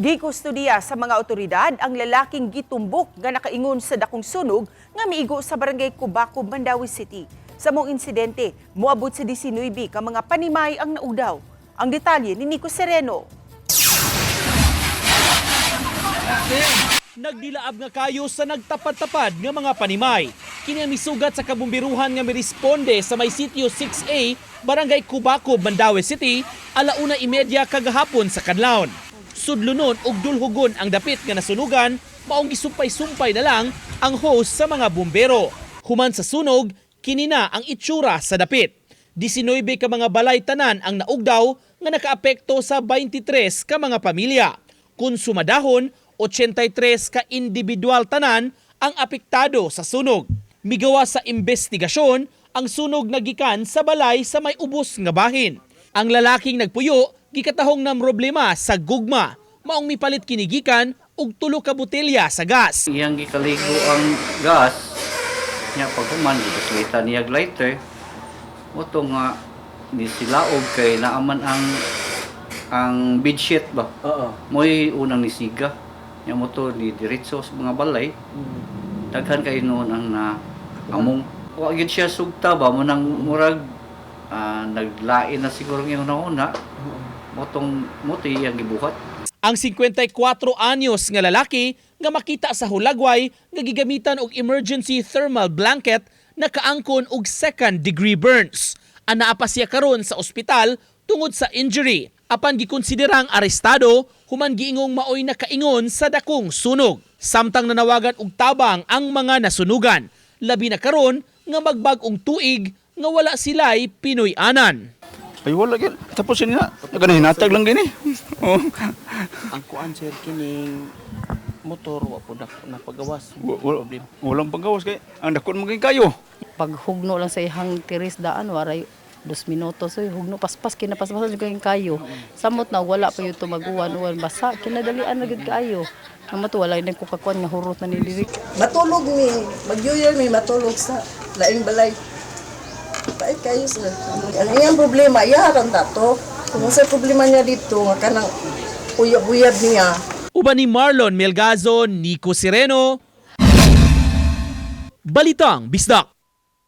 Gikustudiya sa mga otoridad ang lalaking gitumbok nga nakaingon sa dakong sunog nga miigo sa barangay Cubacob, Mandaue City. Sa mong insidente, moabot sa 19 ka mga panimay ang naudaw. Ang detalye ni Nico Sereno. Nagdilaab nga kayo sa nagtapad-tapad nga mga panimay. Kini ang misugat sa kabumbiruhan nga miresponde sa may sitio 6A, Barangay Cubacob, Mandaue City, 1:30 kagahapon sa kadlawon. Sudlunon ug dulhugon ang dapit nga nasunugan, maong gisumpay-sumpay na lang ang hose sa mga bumbero. Human sa sunog, kini na ang itsura sa dapit. 19 ka mga balay tanan ang naugdaw nga nakaapekto sa 23 ka mga pamilya. Kung sumadahon, 83 ka individual tanan ang apektado sa sunog. Migawa sa investigasyon, ang sunog nagikan sa balay sa may ubos nga bahin. Ang lalaking nagpuyo, gikatahong ng problema sa gugma. Maong mipalit kinigikan og 3 ka botelya sa gas. Iyang gikaligo ang gas niya, pag human gibuslita niya og lighter mo nga ni silaog kay naaman ang bedsheet ba. Oo. Mo'y unang nisiga niya mo to ni diretso sa mga balay. Daghan kay noon ang na among wa gyud siya sugta ba mo nang murag naglain na siguro ang iyang una mo tong mo to iyang gibuhat. Ang 54 anyos nga lalaki nga makita sa hulagway nga gigamitan og emergency thermal blanket, nakaangkon og second degree burns. Anaa pa siya karon sa ospital tungod sa injury. Apan gikonsiderang arestado human giingong maoy nakaingon sa dakong sunog. Samtang nanawagan og tabang ang mga nasunugan. Labi na karon nga magbag-ong tuig nga wala sila'y Pinoy-anan. Ay, wala gyud. Tapos yun na. Nagana hinatag lang gini. Oh. Ang kuan, sir, kining motor wa po na napagawas. Walang panggawas kay ang dakon mo kayo. Paghugno lang sa ihang tiris daan, waray 2 minuto so hugno, paspas kinapaspasan jud kayong kayo. Samot na wala pa yun maguwan-uwan, basa kinadalian na gud kaayo. Amo to wala nang kukakuan nga hurot na ni diri. Matulog mi, mag-New mi matulog sa laing balay. Pait kayo, sir. Ang iyang problema, iyaran dato. Kung sa problema niya dito, nga kanang uyab-uyab niya. Uban ni Marlon Melgazo, Nico Sireno, Balitang Bisdak.